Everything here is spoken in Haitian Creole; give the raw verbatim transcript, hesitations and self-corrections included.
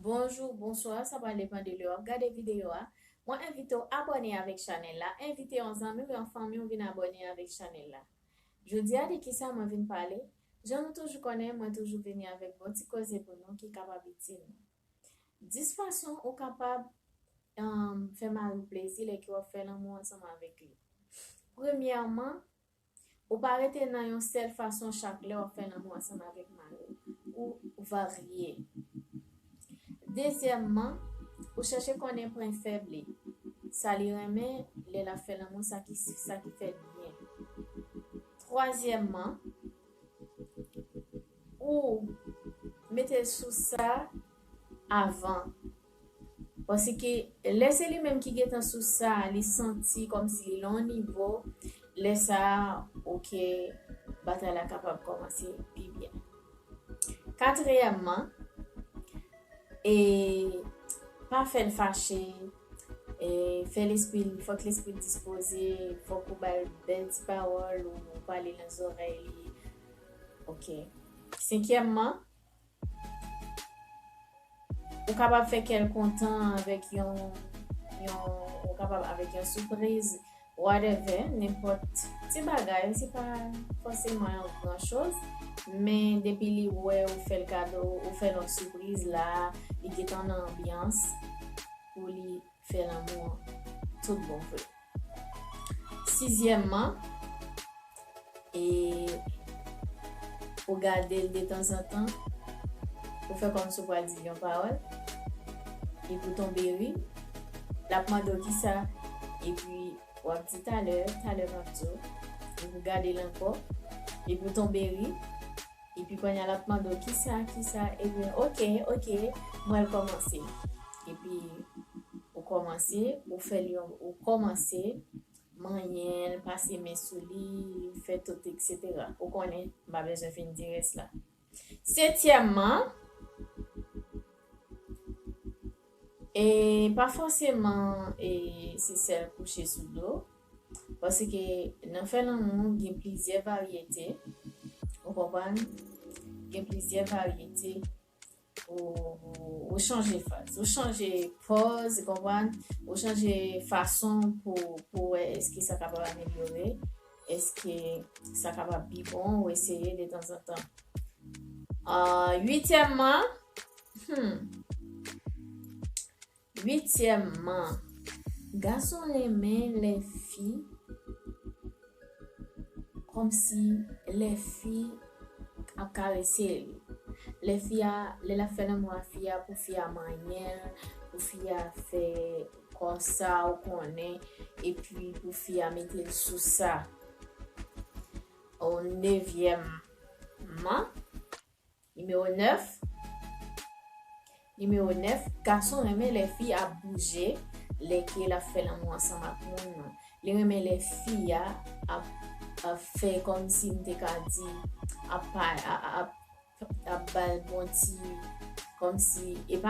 Bonjou, bonswa, sa pral depann de lè w ap gade videyo a. Mwen envite w abòne avèk chanèl la, envite yon zanmi w, yon fanmi w vin abòne avèk chanèl la. Jodi a, de kisa mwen vin pale? Jan nou toujou konnen, mwen toujou vini avèk bon ti koze pou nou ki kapab itil nou. Dis fason ou kapab, um, fè mari w plezi lè ke w ap fè lanmou ansanm avèk li. Premyèman, ou pa rete nan yon sèl fason chak lè w ap fè lanmou ansanm avèk mari w. Ou varye. Dezyèmman, ou chèche konnen pwen fèb li. Sa li renmen lè l ap fè lanmou, sa ki, sa ki fè l byen. Twazyèmman, ou mete l sou sa avan. Paske lè se li menm ki gentan sou sa, li santi kòmsi li nan yon nivo, lè sa a, oke, batay la kapab kòmanse pi byen. Katriyèmman, e pa fè l fache, e fè lespri l, fòk lespri l dispoze, fòk ou ba l bèl ti pawòl, ou pale nan zòrèy li. Oke. Senkyèmman, ou kapab fè kè l kontan avèk yon, yon, ou kapab avèk yon sipriz, whatever, nenpòt ti bagay, se pa fòseman yon gran choz, men depi li wè ou fè l kado, ou fè l yon sipriz la, li gentan nan anbyans pou li fè lanmou an tout bon vre. Sizyèmman, e ou gade l detanzantan, ou fè kòmsi w pral di l yon pawòl, epi w tonbe ri, l ap mande w kisa, epi w ap di talè, talè m ap di w, epi w gade l ankò, epi w tonbe ri, epi kounye a l ap mande w kisa, kisa, ebyen, oke, oke, mwen al kòmanse. Epi ou kòmanse, ou fè l yon, ou kòmanse manyen l, pase men sou li, fè tout, etsetera. Ou konnen, m pa bezwen fin di rès la. Setyèmman, e pa fòseman e se sèl kouche sou do, paske nan fè lanmou, gen plizyè varyete, ou konprann? Gen plizyè varyete. Ou, ou chanje faz, ou chanje pòz, konprann? Ou chanje fason pou, pou wè èske sa kapab amelyore, èske sa kapab pi bon, ou eseye detanzantan. Ah, uityèmman, hmm, uityèmman, gason renmen lè fi, kòmsi lè fi ap karese li. Lè fi a, lè l ap fè lanmou a fi a, pou fi a manyen l, pou fi a fè kò sa ou konnen, epi pou fi a mete l sou sa. O nevyèmman, nimewo nèf. Nimewo nèf, gason renmen lè fi ap bouje, lè ke l ap fè lanmou ansanm ak moun nan. Li renmen lè fi a ap, ap fè kòmsi m te ka di, ap pa, a- a- ap, ap ba l bon ti, kòmsi, e pa